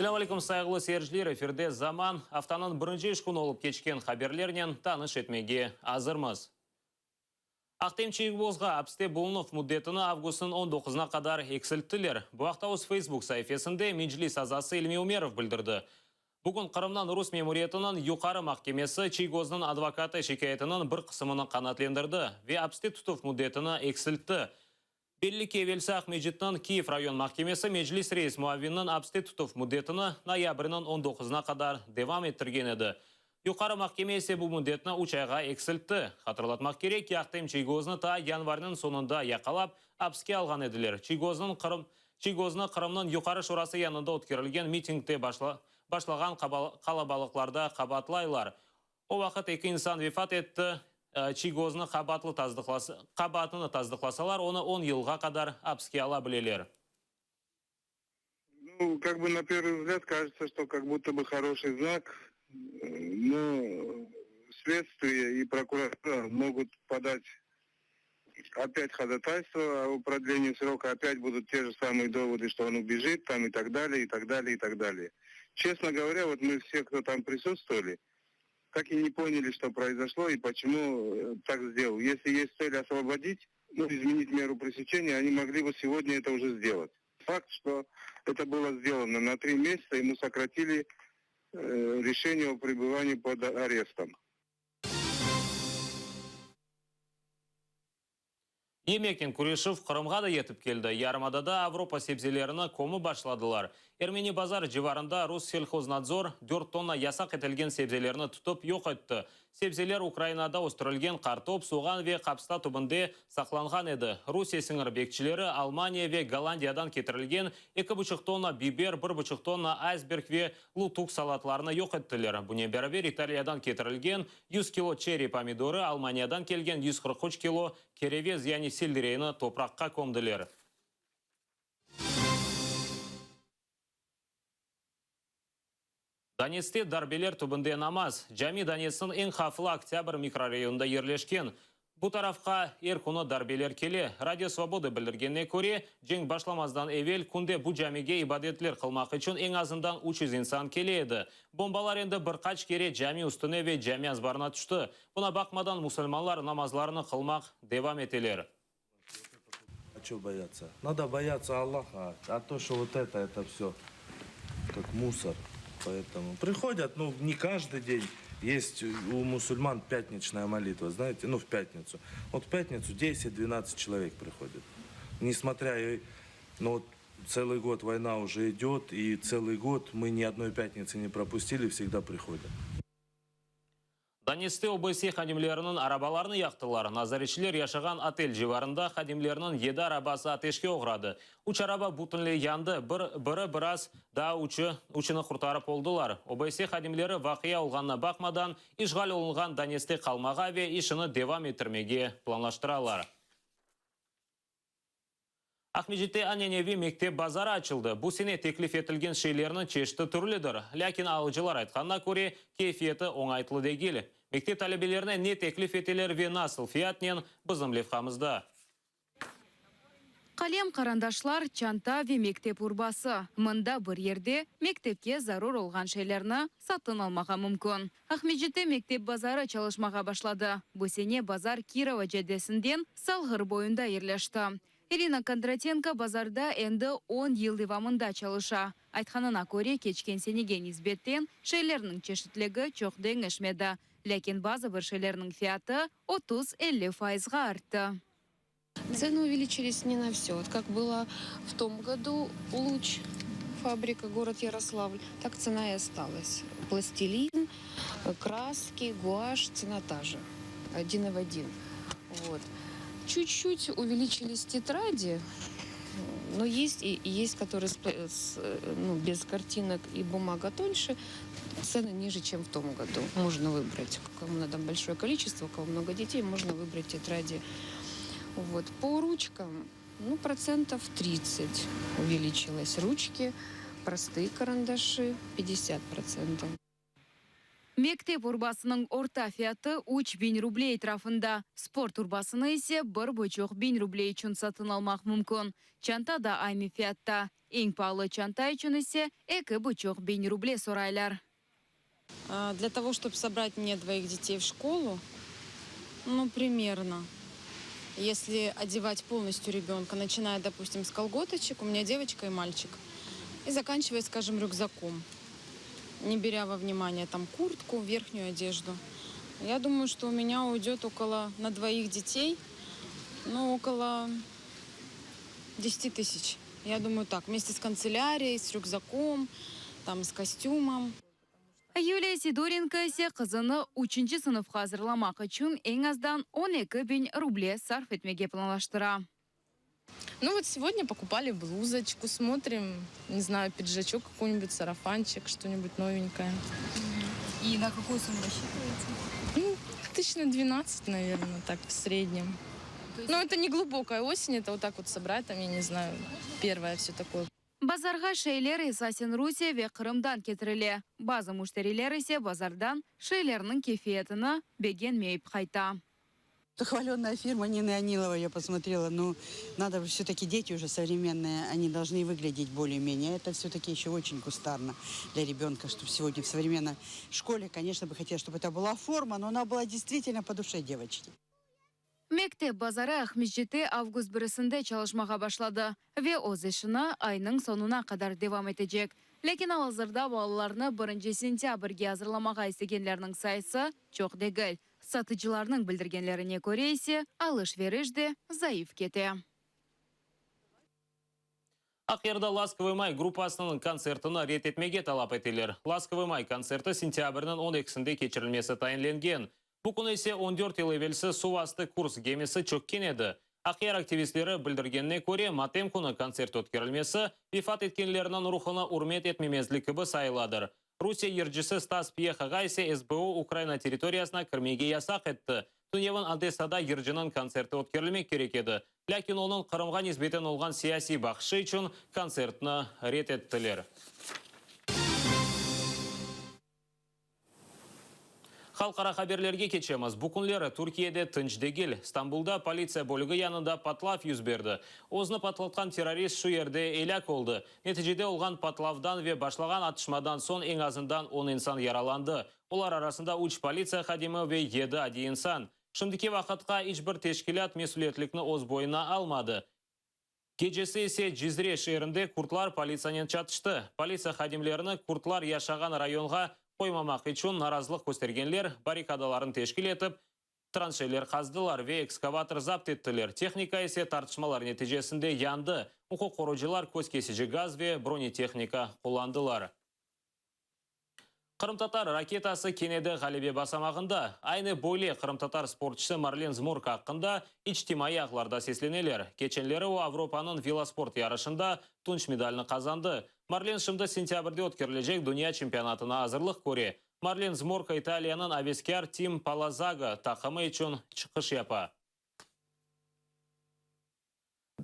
Selâm aleyküm, sayğılı seyirciler, efirde Zaman, aftanıñ birinci iş künü olıp keçken haberlernen tanış etmege azırmız. Ahtem Çiygozğa apiste bulunuv müddetini avgustnıñ on doquzına qadar eksilttiler. Bu aqta öz Facebook saifesinde Meclis azası İlmi Umerov bildirdi. Bugün Qırımnıñ rus memuriyetiniñ Yuqarı mahkemesi Çiygoznıñ advokatı şikâyetiniñ bir qısımını qanaatlendirdi ve apiste tutuv müddetini eksiltti. Belli ki, evelsi Aqmescitniñ Kiyev rayon mahkemesi Meclis reis muavininiñ apiste tutuv müddetini noyabrniñ on doquzına qadar devam ettirgen edi. Yuqarı mahkeme ise bu müddetni üç ayğa eksiltti. Hatırlatmaq kerek ki, Ahtem Çiygoznı taa yanvarniñ soñunda yaqalap, apiske alğan ediler. Çiygoznıñ Qırım Çiygoznı Qırımnıñ Yuqarı Şurası yanında ötkerilgen mitingde başlağan qalabalıqlarda qabaatlaylar. O vaqıt eki insan vefat etti. Çiygoznı qabaatlı qabaatını tasdıqlasalar, onı on yılğa qadar apiske ala bileler. Nu, kak bı na pervıy vzglâd kažetsâ, çto kak budto bı horoşıy znak, no sledstviye i prokuratura mogut podat opât hodataystvo o prodleniyi sroka, opât budut te je samıye dovody, çto on ubejit tam i tak dalее, i tak dalее, i tak dalее. Çestno govorâ, vot mı vse, kto tam prisutstvovali, tak i ne ponyali, çto proizoşlo i poçemu tak sdelal. Esli est tsel osvobodit, nu, izmenit meru preseçeniya, oni mogli bı segodnâ eto uje sdelat. Fakt, çto eto bylo sdelano na tri mesâtsa, emu sokratili reşeniye o prebıvaniyi pod arestom. Yemeknen küreşüv Qırımğa da yetip keldi. Yarımadada Avropa sebzelerini kömip başladılar. Ermeni Bazar civarında Russelhoznadzor dört tonna yasaq etilgen sebzelerni tutıp yoq etti. Sebzeler Ukrainada östürilgen qartop, soğan ve qapsta tübünde saqlanğan edi. Rusiye sıñır bekçileri Almaniya ve Gollandiyadan ketirilgen eki buçuq tonna biber, bir buçuq tonna aysberg ve lutuk salatlarını yoq ettiler. Bunen beraber İtaliyadan ketirilgen 100 kilo çerri pomidorı, Almaniyadan kelgen 143 kilo kerevez yani seldereyni topraqqa kömdiler. Donetskte darbeler tübünde namaz. Cami Donetskniñ eñ havflı Oktâbr mikrorayonında yerleşken. Bu tarafqa er künü darbeler kele. Radio Svoboda bildirgenine köre, cenk başlamazdan evel künde bu camige ibadetler qılmaq içün eñ azından 300 insan kele edi. Bombalar endi bir qaç kere cami üstüne ve cami azbarına tüşti. Buna baqmadan, musulmanlar namazlarını qılmaq devam eteler. A ço boyatsa? Nado boyatsa Allaha, a to, şo vot eto, eto vsё kak musor, poetomu prihodят, nu, ne každıy den, est u musulman pâtniçnaya molitva, znaete, nu, v pâtnitsu, vot v pâtnitsu deset, dvenadtsat çelovek prihodit, nesmotrâ, nu, vot tselıy god voyna uje idet, i tselıy god mı ni odnoy pâtnitsy ne propustili, vsegda prihodят. Donetskte OBSE hadimleriniñ arabalarını yaqtılar. Nazaretçiler yaşağan otel civarında hadimlerniñ yedi arabası ateşke oğradı. Üç araba bütünley yandı, bir, biri biraz, daa üçü, üçüni qurtarıp oldılar. OBSE hadimleri vaqia olğanına baqmadan, işğal olunğan Donetskte qalmağa ve işini devam ettirmege planlaştıralar. Aqmescitte ananeviy mektep bazarı açıldı. Bu sene teklif etilgen şeylerniñ çeşiti türlüdir. Lâkin alıcılar aytqanına köre, keyfiyeti oñaytlı degil. Mektep talebelerine ne teklif eteler ve nasıl fiyatnen, bizim levhamızda. Qalem, qarandaşlar, çanta ve mektep urbası, mında bir yerde mektepke zarur olğan şeylerni satın almağa mümkün. Aqmescitte mektep bazarı çalışmağa başladı. Bu sene bazar Kirova caddesinden Salğır boyunda yerleşti. İrina Kondratenko bazarda endi on yıl devamında çalışa. Aytqanına köre, keçken senege nisbetten şeylerniñ çeşitligi çoq deñişmedi, lâkin bazı bir şeylerniñ fiyatı 30-50 fayızğa arttı. Tseny uveliçilis ne na vse. Vot kak bylo v tom godu Luç fabrika, gorod Yaroslavl, tak tsena i ostalas. Plastilin, kraski, guaş, tsena ta je, odin v odin. Vot. Çut-çut uveliçilis tetradi, no est i est, kotorye s nu bez kartinok i bumaga tonşe, tseny nije, çem v tom godu. Mojno vıbrat, komu nado bolşoye koliçestvo, u kogo mnogo detey, mojno vıbrat tetradi. Vot. Po ruçkam, nu, protsentov tridtsat uveliçilos. Ruçki, prostıye karandaşı, pyatdesât protsentov. Mektep urbasınıñ orta fiyatı 3000 ruble etrafında, sport urbasını ise bir buçuq biñ ruble içün satın almaq mümkün. Çanta da aynı fiyatta, eñ paalı çanta içün ise eki buçuq biñ ruble soraylar. Для того, чтобы собрать мне двоих детей в школу, ну, примерно, если одевать полностью ребенка, начиная, допустим, с колготочек, у меня девочка и мальчик, и заканчивая, скажем, рюкзаком, не беря во внимание там куртку, верхнюю одежду, я думаю, что у меня уйдет около, на двоих детей, ну, около 10 тысяч. Я думаю, так, вместе с канцелярией, с рюкзаком, там, с костюмом. Yuliya Sidorenko ise qızını üçünci sınıfqa azırlamaq içün eñ azdan 12 biñ ruble sarf etmege planlaştıra. Ну вот сегодня покупали блузочку, смотрим, не знаю, пиджачок какой-нибудь, сарафанчик, что-нибудь новенькое. И на какую сумму рассчитываете? Ну, тысяч на 12, наверное, так в среднем. Но это не глубокая осень, это вот так вот собрать, там, я не знаю, первое все такое. Bazarğa şeyler esasen Rusiye ve Qırımdan ketirile. Bazı müşteriler ise bazardan şeylerniñ keyfiyetini begenmeyip qayta. Хваленная фирма Нины Аниловой, я посмотрела. Ну, надо все-таки дети уже современные, они должны выглядеть более-менее. Это все-таки еще очень кустарно для ребенка, чтобы сегодня в современной школе, конечно, бы хотела, чтобы это была форма, но она была действительно по душе девочки. Mektep bazarı Aqmescitte avgust birisinde çalışmağa başladı ve öz işini aynıñ soñuna qadar devam etecek. Lâkin al-azırda balalarnı birinci sentâbrge azırlamağa istegenlerniñ sayısı çoq degil. Satıcılarnıñ bildirgenlerine köre ise, alış-veriş de zayıf kete. Aqyarda Laskovıy may gruppasınıñ kontsertini red etmege talap eteler. Laskovıy may kontserti sentâbrniñ 12-sinde keçirilmesi tayinlengen. Bu künü ise 14 yıl evelsi suv astı Kursk gemisi çökken edi. Aqyar aktivistleri bildirgenine köre, matem künü kontsert ötkerilmesi vefat etkenlerniñ ruhuna ürmet etmemezlik kibi sayıladır. Rusiye yırcısı Stas Piyehağa ise SBU Ukraina territoriyasına kirmege yasaq etti. Tünevin Odessada yırcınıñ kontserti ötkerilmek kerek edi. Lâkin onıñ Qırımğa nisbeten olğan siyasiy baqışı içün kontsertni red ettiler. Halqara haberlerge keçemiz. Bu künleri Türkiyede tınç degil. Stambulda politsiya bölügi yanında patlav yüz berdi. Özüni patlatqan terrorist şu yerde elâk oldı. Neticede olğan patlavdan ve başlağan atışmadan soñ eñ azından on insan yaralandı. Olar arasında üç politsiya hadimi ve yedi adiy insan. Şimdiki vaqıtqa iç bir teşkilât mesüliyetlikni öz boyuna almadı. Gecesi ise Cizre şeerinde kurdlar politsiyanen çatıştı. Politsiya hadimlerini kurdlar yaşağan rayonğa qoymamaq içün narazılıq köstergenler barrikadalarnı teşkil etip, tranşeyler qazdılar ve ekskavator zapt ettiler, tehnika ise tartışmalar neticesinde yandı. Uquq qorucılar köz kesici gaz ve bronetehnika qullandılar. Qırımtatar raketası kene de ğalebe basamağında. Aynı böyle qırımtatar sportçısı Marlen Zmorka aqqında içtimaiy ağlarda sesleneler. Keçenleri o Avropanıñ velosport yarışında tunç medalni qazandı. Marlen şimdi sentâbrde ötkerilecek dünya çempionatına azırlıq köre. Marlen Zmorka İtaliyanıñ aveskâr Team Palazzago taqımı içün çıqış yapa.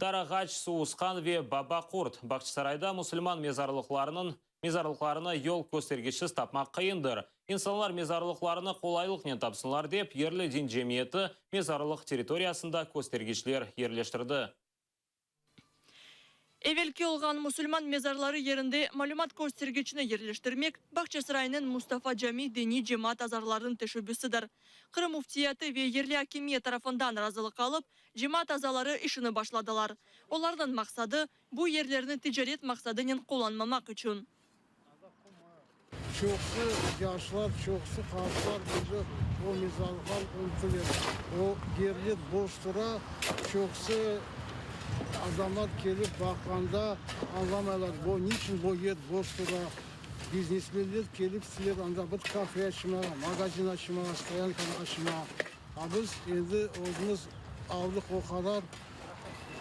Darağaç, Suusqan ve Baba Qurt, Bağçasarayda musulman mezarlıqlarınıñ mezarlıqlarını yol köstergiçsiz tapmaq qıyındır. İnsanlar mezarlıqlarını qolaylıqnen tapsınlar dep, yerli din cemiyeti mezarlıq territoriyasında köstergiçler yerleştirdi. Evelki olğan musulman mezarları yerinde malümat köstergiçni yerleştirmek Bağçasaraynıñ Mustafa Cami diniy cemaat azarlarınıñ teşebbüsidir. Qırım Müftiyatı ve yerli akimiyet tarafından razılıq alıp, cemaat azaları işini başladılar. Olarnıñ maqsadı, bu yerlerni ticaret maqsadınen qullanmamaq içün. Çoqusı yaşlar, çoqusı qartlar uje o mezarlıqlar unutılır. O yerler boş tura, çoqusı adamlar kelip baqqanda añlamaylar, bu niçün bu yer boş tura. Biznesmenler kelip isteyler anda bir kafe açmağa, magazin açmağa, stoyankanı açmağa. A biz endi özümiz aldıq o qarar,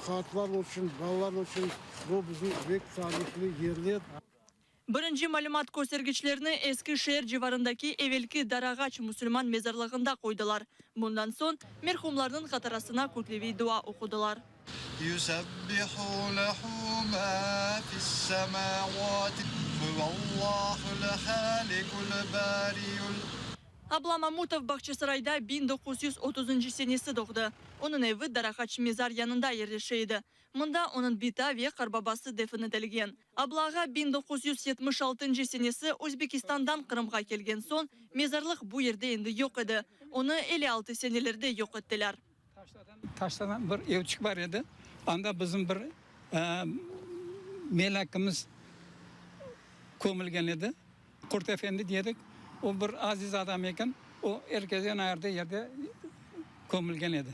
qartlar içün, balalar içün bu bizim bek tarihlı yerler. Birinci malümat köstergiçlerni eski şeer civarındaki evelki Darağaç musulman mezarlığında qoydılar. Bundan soñ merhumlarnıñ hatırasına kütleviy dua oqudılar. Abla Mamutov Bağçasarayda 1930-ncı senesi doğdı. Onıñ evi Darağaç mezar yanında yerleşe edi. Mında onıñ bita ve qarbabası defin etilgen. Abla ağa 1976-ncı senesi Özbekistandan Qırımğa kelgen soñ, mezarlıq bu yerde endi yoq edi. Onı 56 senelerde yoq ettiler. Taştadan bir evçik bar edi, anda bizim bir melekimiz kömülgen edi. Qurt efendi dedik, o bir aziz adam eken, o er kesten ayırdı yerde kömülgen edi.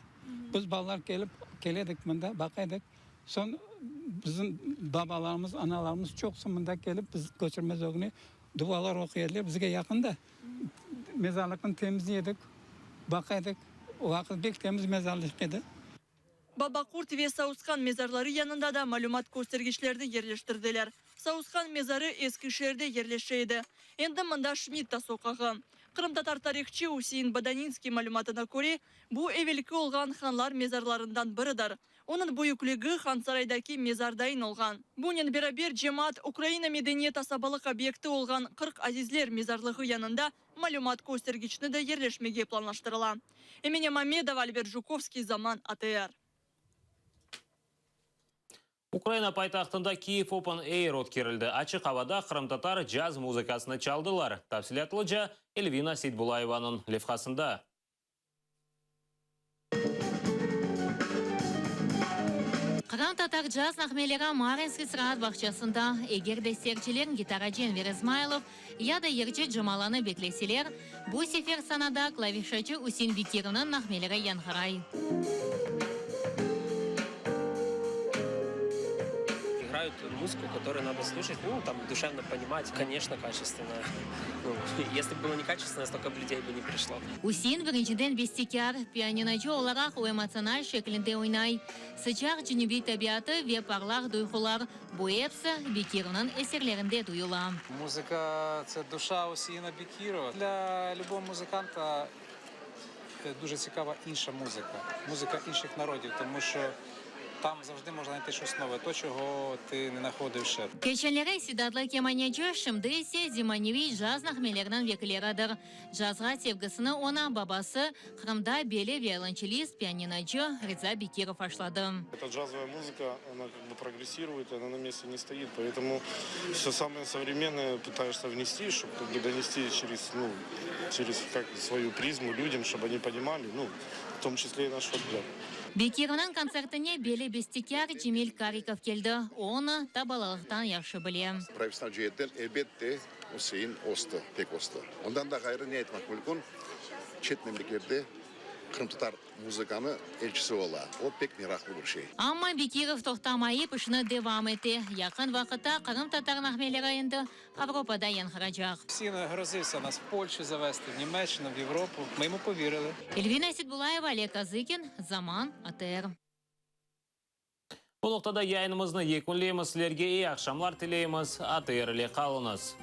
Biz balalar kelip, keledik mında, baqa edik. Soñ bizim babalarımız, analarımız çoqusı mında kelip, biz köçürmez ögüne dualar oquy ediler, bizge yaqın da. Mezarlıqnı temizley edik, baqa edik, o vaqıt bek temiz mezarlıq edi. Babaqurt ve Sausqan mezarları yanında da malümat köstergiçlerini yerleştirdiler. Sausqan mezarı eski şeerde yerleşe edi. Endi mında Şmidta soqağı. Qırımtatar tarihçı Üsein Bodaninskiy malümatına köre, bu evelki olğan hanlar mezarlarından biridir. Onıñ büyükligi Hansaraydaki mezardayın olğan. Bunen beraber cemaat Ukraina medeniyet asabalıq obyekti olğan 40 Azizler mezarlığı yanında malümat köstergiçni de yerleşmege planlaştırıla. Emine Mamedova, Albert Jukovskiy, Zaman, ATR. Ukraina paytahtında Kyiv Open Air ötkerildi. Açıq avada qırımtatar caz muzıkasını çaldılar. Tafsilâtlıca Elvina Seytbulayevanıñ levhasında. Qırımtatar caz nağmeleri Mariinskiy sıraat bağçasında, eger de serçiler gitaracı Enver İzmaylov ya da yırcı Camalanı bekleseler, bu sefer sanada klavişacı Üsein Bekirovnıñ nağmeleri yañğıray. Igrayut muzıku, kotoruyu nado sluşat, nu, tam, duşevno ponimat, koneçno, kaçestvennaya. Nu, esli b bylo nekaçestvennaya, stolko b lüdey bi ne prişlo. Üsein birinciden bestekâr, pianinocı olaraq o emotsional şeklinde oynay. Sıcaq cenübiy tabiatı ve parlaq duyğular, bu episi Bekirovnıñ eserlerinde duyula. Muzıka, tse duşa Üseina Bekirova. Dlâ lübogo muzıkanta duje tsikava inşa muzıka, muzıka inşih narodiv, tomu şo tam zavjdı mojna znayti şos nove, to, çogo ti ne nahodiv şe. Keçenleri istidatlı kemaneci, şimdi ise zemaneviy caz nağmeleriniñ vekilleridir. Cazğa sevgisini oña babası, Qırımda belli violonçelist, pianinocı Riza Bekirov aşladı. Эта джазовая музыка, она как бы прогрессирует, она на месте не стоит, поэтому все самое современное пытаешься внести, чтобы как бы донести через, ну, через как свою призму людям, чтобы они понимали, ну, в том числе и наш фольклор. Bekirovnıñ kontsertine belli bestekâr Cemil Karikov keldi, o onı ta balalıqtan yahşı bile. Professional ceetten, elbette, Üsein östi, pek östi. Ondan da ğayrı ne aytmaq mümkün, çet memleketlerde qırımtatar muzıkanı elçisi ola. O pek meraqlı bir şey. Amma Bekirov toqtamayıp işini devam ete. Yaqın vaqıtta qırımtatar nağmeleri endi Avropada yañğıracaq. Üsein grozivsâ nas v Polşu zavesti, v Nimeçinu, v Yevropu. Mı yemu povirili. Elvina Seitbulayeva, Oleg Kazıkin, Zaman, ATR. Bu noqtada yayınımıznı yekünleymiz. Sizlerge eyi aqşamlar tileymiz. ATR ile qalıñız.